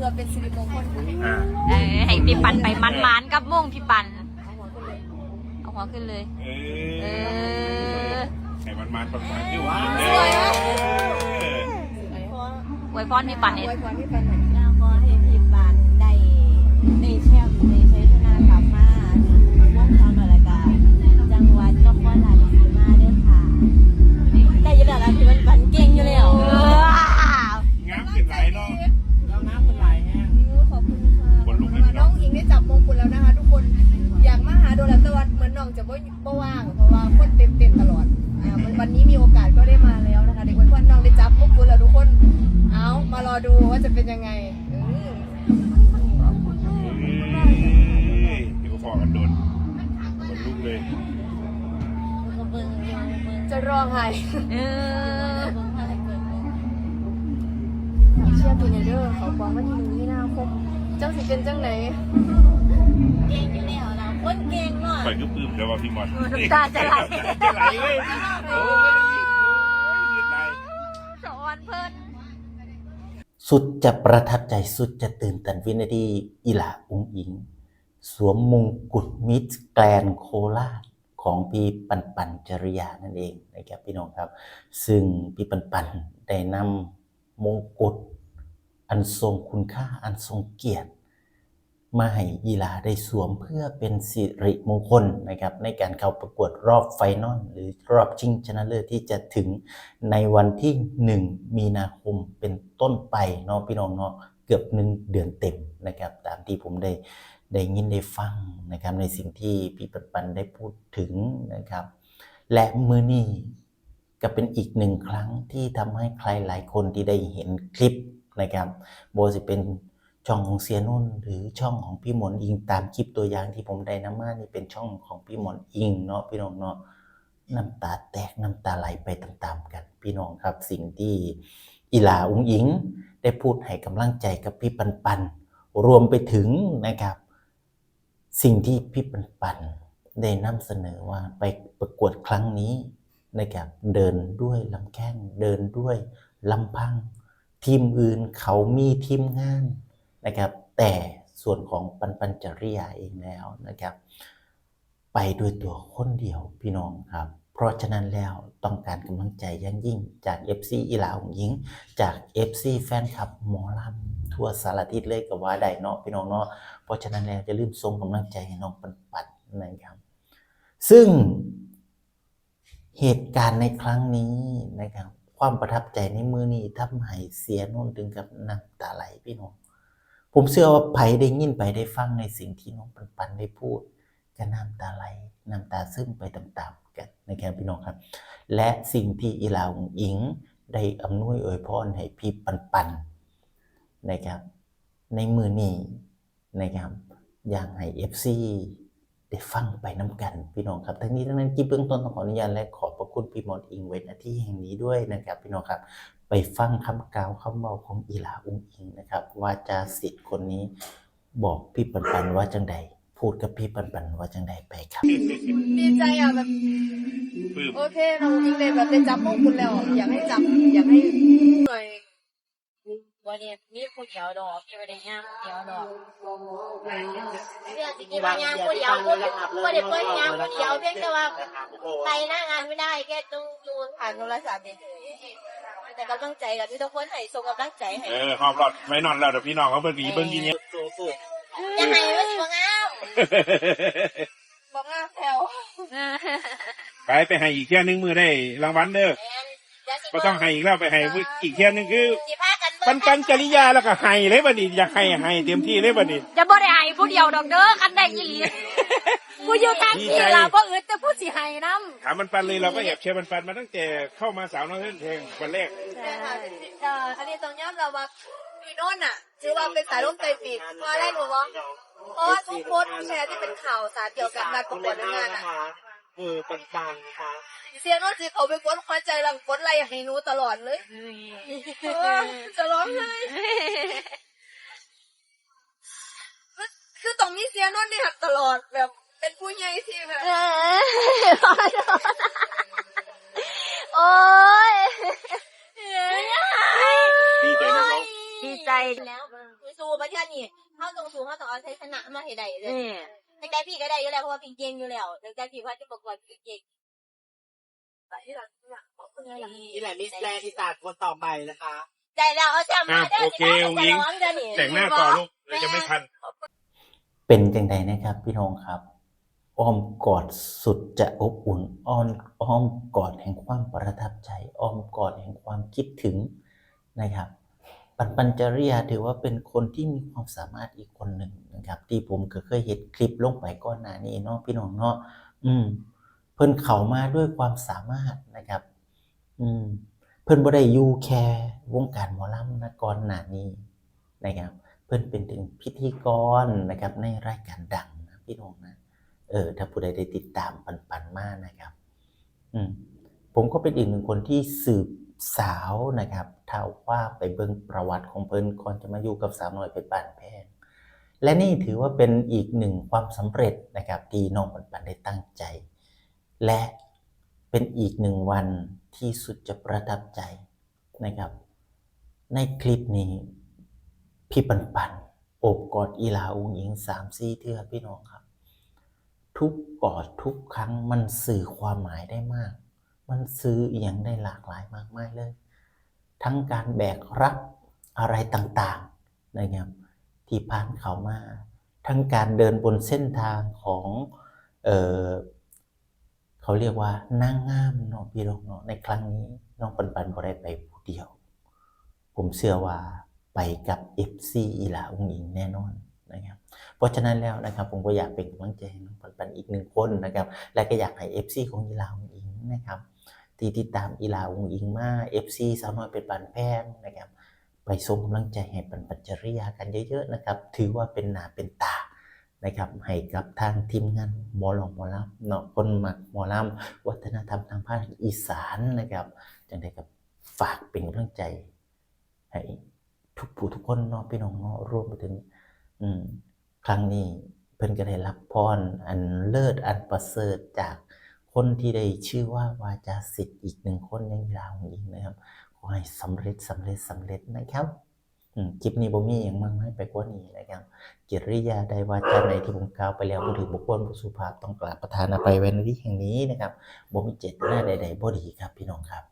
ເພື່ອເປັນສິລິມົງຄົນ ອ່າ ເອີ ໃຫ້ພີ່ປັນໄປໝານໆກັບມົງພີ່ປັນ ເອົາຫົວຂຶ້ນເລີຍ ເອີ ເອີ ໃຫ້ໝານໆປັງໆ ຄືຫວາ ສວຍຫວາ ເອີ ອວຍພອນພີ່ປັນເອງ ອວຍພອນພີ່ປັນ ແລ້ວຂໍໃຫ້ພີ່ປັນໄດ້ ໄດ້ແຊມ ໄດ້ໄຊຊະນະກັບມາວົງສາວໜ້ອຍ ແລ້ວກະຈັງຫວັດນະຄອນລາດຊະສີມາເດີຄ່ະ ໄດ້ຢູ່ແລ້ວລະ ພີ່ປັນເກັ່ງຢູ່ແລ້ວ ເອີ ງາມຂຶ້ນຫຼາຍເນາະ ລາວງາມຂຶ້ນຫຼາຍແຮງ ເອີ ຂອບຄຸນຄ່ະ ຂົນລຸກເລີຍພີ່ນ້ອງ ນ້ອງອິງໄດ້ຈັບມົງກຸດແລ້ວນະຄະ ທຸກຄົນ ຢາກມາຫາດົນແລ້ວ ແຕ່ວ່າເໝືອນນ້ອງຈະບໍ່ ບໍ່ວ່າງ ເພາະວ່າຄົນເຕັມໆຕະຫຼອດ ອ່າ ວັນນີ້ມີໂອກາດກໍໄດ້ມາແລ້ວນະຄະ ໄດ້ອວຍພອນນ້ອງໄດ້ຈັບມົງກຸດແລ້ວທຸກຄົນ ເອົາ ມາລໍດູວ່າຈະເປັນຍັງໄງ ເອີ ເອີ ຢູ່ພໍ້ກັນດົນ ຂົນລຸກເລີຍ ຈະຮ້ອງໄຫ້ ເອີ ຝາກເຊຍເພິ່ນແດ່ເດີ ເຂົ້າກອງວັນທີໜຶ່ງມີນາຄົມ ຈັກຊິເປັນຈັ່ງໃດ ເກັ່ງຢູ່ແລ້ວລະ ຄົນເກັ່ງເນາະ ຂ້ອຍຄືປຶ້ມແຕ່ວ່າພີ່ມອດ ນ້ຳຕາຈະໄຫຼ ຈະໄຫຼເວີຍ ໂອ້ຍ ສະອອນເພິ່ນ ສຸດຈະປະທັບໃຈ ສຸດຈະຕື່ນຕັນວິນາທີ ອີ່ຫຼ້າອຸ້ງອິງ ສວມມົງກຸດມິດແກຣນໂຄລາດ ຂອງພີ່ປັນປັນ ຈະລິຍາ ນັ້ນເອງນະຄັບ ພີ່ນ້ອງຄັບ ຊຶ່ງພີ່ປັນປັນໄດ້ນຳມົງກຸດອັນຊົງຄຸນຄ່າ ອັນຊົງກຽດ ມາໃຫ້ອີ່ຫຼ້າໄດ້ສວມເພື່ອເປັນສິລິມົງຄົນນະຄັບ ໃນການເຂົ້າປະກວດຮອບໄຟນອນ ຫຼື ຮອບຊິງຊະນະເລີດທີ່ຈະເຖິງໃນວັນທີໜຶ່ງມີນາຄົມເປັນຕົ້ນໄປເນາະ ພີ່ນ້ອງເນາະ ເກືອບໜຶ່ງເດືອນເຕັມນະຄັບ ຕາມທີ່ຜົມໄດ້ ໄດ້ຍິນໄດ້ຟັງນະຄັບ ໃນສິ່ງທີ່ພີ່ປັນປັນໄດ້ພູດເຖິງນະຄັບ ແລະ ມື້ນີ້ ກໍเป็นอีกหนึ่งครั้งที่ทำให้ใครหลายคนที่ได้เห็นคลิปนะครับ บ่ว่าสิเป็นช่องของเสียนนท์ หรือช่องของพี่หมอนอิง ตามคลิปตัวอย่างที่ผมได้นำมานี่เป็นช่องของพี่หมอนอิงเนาะ พี่น้องเนาะ น้ำตาแตกน้ำตาไหลไปตามๆกัน พี่น้องครับ สิ่งที่อีหล่าอุ๋งอิ๋งได้พูดให้กำลังใจกับพี่ปันปัน รวมไปถึงนะครับ สิ่งที่พี่ปันปันได้นำเสนอว่าไปประกวดครั้งนี้นะครับ เดินด้วยลำแข้ง เดินด้วยลำพัง ทีมอื่นเขามีทีมงานนะครับ แต่ส่วนของปันปันจริยาเองแล้วนะครับ ไปด้วยตัวคนเดียวพี่น้องครับ เพราะฉะนั้นแล้วต้องการกำลังใจอย่างยิ่งจากเอฟซีอีหล่าอุ๋งอิ๋ง จากเอฟซีแฟนคลับหมอลำทั่วสารทิศเลยก็ว่าได้เนาะพี่น้องเนาะ เพราะฉะนั้นแล้วอย่าลืมส่งกำลังใจให้น้องปันปันนะครับ ซึ่งเหตุการณ์ในครั้งนี้นะครับ ความประทับใจในมื้อนี้ทำให้เสียนนท์ถึงกับน้ำตาไหลพี่น้อง ผมเชื่อว่าไผได้ยินไผได้ฟังในสิ่งที่น้องปันปันได้พูด ก็น้ำตาไหล น้ำตาซึมไปตามๆกันนะครับพี่น้องครับ และสิ่งที่อีหล่าอุ๋งอิ๋งได้อำนวยอวยพรให้พี่ปันปันนะครับ ในมื้อนี้นะครับ อยากให้เอฟซีได้ฟังไปนำกันพี่น้องครับ ทั้งนี้ทั้งนั้นคลิปเบื้องต้นต้องขออนุญาตและขอบพระคุณพี่หมอนอิ๋งไว้ ณ ที่แห่งนี้ด้วยนะครับพี่น้องครับ ไปฟังคำกล่าวคำเว้าของอีหล่าอุ๋งอิ๋งนะครับ วาจาศิษย์คนนี้ บอกพี่ปันปันว่าจั่งใด พูดกับพี่ปันปันว่าจั่งใด ไปครับ ดีใจอะ แบบ ปลื้ม โอเค น้องอิงได้แบบได้จับมงกุฎแล้ว อยากให้จับ อยากให้หน่อย บ่ได้มีผู้เดียวดอก บ่ได้ย่างผู้เดียวดอก เพื่อสิคิดว่าย่างผู้เดียว บ่ได้ บ่ได้เปิดย่างผู้เดียว เพียงแต่ว่าไปหน้างานไม่ได้ แค่ต้องอยู่ผ่านโทรศัพท์เอง แต่กำลังใจก็มีทุกคนให้ส่งกำลังใจให้ เออ ฮอดรอดไฟนอลแล้ว เดี๋ยวพี่น้องเขาเบิ่งดีเบิ่งดีเนี่ย อย่าให้มันบ่งาม บ่งามแถว ไป ไปให้อีกเทื่อนึงมื้อได้รางวัลเด้อ แม่น บ่ต้องให้อีกแล้ว ไปให้อีกเทื่อนึง คือ สิพากันเบิ่ง ปันปันจริยา แล้วก็ให้เลยบัดนี้ อยากให้ ให้เต็มที่เลยบัดนี้ จะบ่ได้ให้ผู้เดียวดอกเด้อ คันได้อีหลี ผู้อยู่ทางนี้ล่ะ บ่อึดแต่ผู้สิให้นำ ถามปันปันเลย เราก็แอบเชียร์ปันปันมาตั้งแต่เข้ามาสาวน้อยเพชรแพงวันแรก ใช่ค่ะ เอ่อ อันนี้ต้องยอมรับว่าพี่นนท์น่ะ ถือว่าเป็นสายลมใต้ปีก เพราะอะไรรู้บ่ เพราะว่าทุกคนแชร์ที่เป็นข่าวสารเกี่ยวกับงานประกวดนางงามน่ะ มือปันปันค่ะ เสียนนท์สิเขาไปกดหัวใจแล้วกดไลค์ให้หนูตลอดเลย เออ จะร้องไห้ คือ คือต้องมีเสียนนท์นี่หักตลอด แบบเป็นผู้ใหญ่ที่แบบ เออ ขอโทษ โอ๊ย ดีใจนำเนาะ ดีใจ ແລ້ວ ສູ້ມາເທື່ອນີ້ ເຮົາຕ້ອງສູ້ ເຮົາຕ້ອງເອົາໄຊຊະນະມາໃຫ້ໄດ້ເລີຍ. ແມ່ນ. ຈັ່ງໃດພີ່ກໍໄດ້ຢູ່ແລ້ວ ເພາະວ່າພີ່ເກັ່ງຢູ່ແລ້ວ. ຈັ່ງໃດພີ່ວ່າຈະປະກວດ ພີ່ເກັ່ງ. ນີ້ແຫຼະ Miss Grand ອີສານຄົນຕໍ່ໄປນະຄະ. ໄດ້ແລ້ວ ເອົາແຊມມາເດີ. ໂອເຄ ອຸ້ງອິງ ແຕ່ງໜ້າຕໍ່ລູກ ຍັງບໍ່ທັນ. ເປັນຈັ່ງໃດນະຄັບພີ່ນ້ອງຄັບ? ອ້ອມກອດສຸດຈະອົບອຸ່ນ ອ້ອມ ອ້ອມກອດແຫ່ງຄວາມປະທັບໃຈ ອ້ອມກອດແຫ່ງຄວາມຄິດເຖິງນະຄັບ. ປັນ ປັນຈະລິຍາຖືວ່າເປັນຄົນທີ່ມີຄວາມສາມາດອີກຄົນໜຶ່ງນະຄັບ ທີ່ຜົມກໍເຄີຍເຮັດຄລິບລົງໄປກ່ອນໜ້ານີ້ເນາະ ພີ່ນ້ອງເນາະ. ອືມ ເພິ່ນເຂົ້າມາດ້ວຍຄວາມສາມາດນະຄັບ. ອືມ ເພິ່ນບໍ່ໄດ້ຢູ່ແຄ່ວົງການໝໍລຳນະ ກ່ອນໜ້ານີ້ນະຄັບ ເພິ່ນເປັນເຖິງພິທີກອນນະຄັບ ໃນລາຍການດັງນະ ພີ່ນ້ອງນະ. ເອີ ຖ້າຜູ້ໃດໄດ້ຕິດຕາມປັນໆມານະຄັບ ອືມ ຜົມກໍເປັນອີກໜຶ່ງຄົນທີ່ສືບສາວນະຄັບ ທ້າວຄວາມໄປເບິ່ງປະຫວັດຂອງເພິ່ນ ກ່ອນຈະມາຢູ່ກັບສາວນ້ອຍເພັດບ້ານແພງ. ແລະນີ້ຖືວ່າເປັນອີກໜຶ່ງຄວາມສຳເລັດນະຄັບ ທີ່ນ້ອງປັນໆໄດ້ຕັ້ງໃຈ ແລະເປັນອີກໜຶ່ງວັນທີ່ສຸດຈະປະທັບໃຈນະຄັບ. ໃນຄລິບນີ້ ພີ່ປັນໆໂອບກອດອີ່ຫຼ້າອຸ້ງອິງສາມສີ່ເທື່ອ ພີ່ນ້ອງຄັບ. ທຸກກອດທຸກຄັ້ງມັນສື່ຄວາມໝາຍໄດ້ມາກ ມັນສື່ອີ່ຫຍັງໄດ້ຫຼາກຫຼາຍມາກມາຍເລີຍ ທັງການແບກຮັບອະໄລຕ່າງໆນະຄັບ ທີ່ຜ່ານເຂົ້າມາ ທັງການເດີນບົນເສັ້ນທາງຂອງ ເອີ ເຂົາຮຽກວ່ານາງງາມເນາະ ພີ່ນ້ອງເນາະ. ໃນຄັ້ງນີ້ນ້ອງປັນໆບໍ່ໄດ້ໄປຜູ້ດຽວ ຜົມເຊື່ອວ່າໄປກັບເອັຟຊີອີ່ຫຼ້າອຸ້ງອິງແນ່ນອນນະຄັບ. ເພາະສະນັ້ນແລ້ວນະຄັບ ຜົມກໍຢາກເປັນກຳລັງໃຈໃຫ້ນ້ອງປັນໆອີກໜຶ່ງຄົນນະຄັບ ແລະກໍຢາກໃຫ້ເອັຟຊີຂອງອີ່ຫຼ້າອຸ້ງອິງນະຄັບ ທີ່ຕິດຕາມອີ່ຫຼ້າອຸ້ງອິງມາ ເອັຟຊີສາວນ້ອຍເພັດບ້ານແພງນະຄັບ ໄປສົ່ງກຳລັງໃຈໃຫ້ປັນ ປັນຈະລິຍາກັນເຍີະໆນະຄັບ. ຖືວ່າເປັນໜ້າເປັນຕານະຄັບ ໃຫ້ກັບທາງທີມງານໝໍຮ້ອງໝໍລຳເນາະ ຄົນມັກໝໍລຳ ວັດທະນະທຳທາງພາກອີສານນະຄັບ. ຈັ່ງໃດກໍຝາກເປັນກຳລັງໃຈ ໃຫ້ທຸກຜູ້ທຸກຄົນເນາະ ພີ່ນ້ອງເນາະ ລວມໄປເຖິງ ອືມ ຄັ້ງນີ້ເພິ່ນກໍໄດ້ຮັບພອນອັນເລີດອັນປະເສີດຈາກຄົນທີ່ໄດ້ຊື່ວ່າວາຈາສິດອີກໜຶ່ງຄົນ ຢ່າງອີ່ຫຼ້າອຸ້ງອິງນະຄັບ. ຂໍໃຫ້ສຳເລັດ ສຳເລັດ ສຳເລັດນະຄັບ. ອືມ ຄລິບນີ້ບໍ່ມີຫຍັງມາກມາຍໄປກວ່ານີ້ນະຄັບ. ກິລິຍາໃດ ວາຈາໃດທີ່ຜົມກ່າວໄປແລ້ວບໍ່ຖືກ ບໍ່ຄວນ ບໍ່ສຸພາບ ຕ້ອງກາບປະທານອະໄພໄວ້ ນະທີ່ແຫ່ງນີ້ນະຄັບ. ບໍ່ມີເຈດຕະນາໃດໆບໍ່ດີຄັບ ພີ່ນ້ອງຄັບ.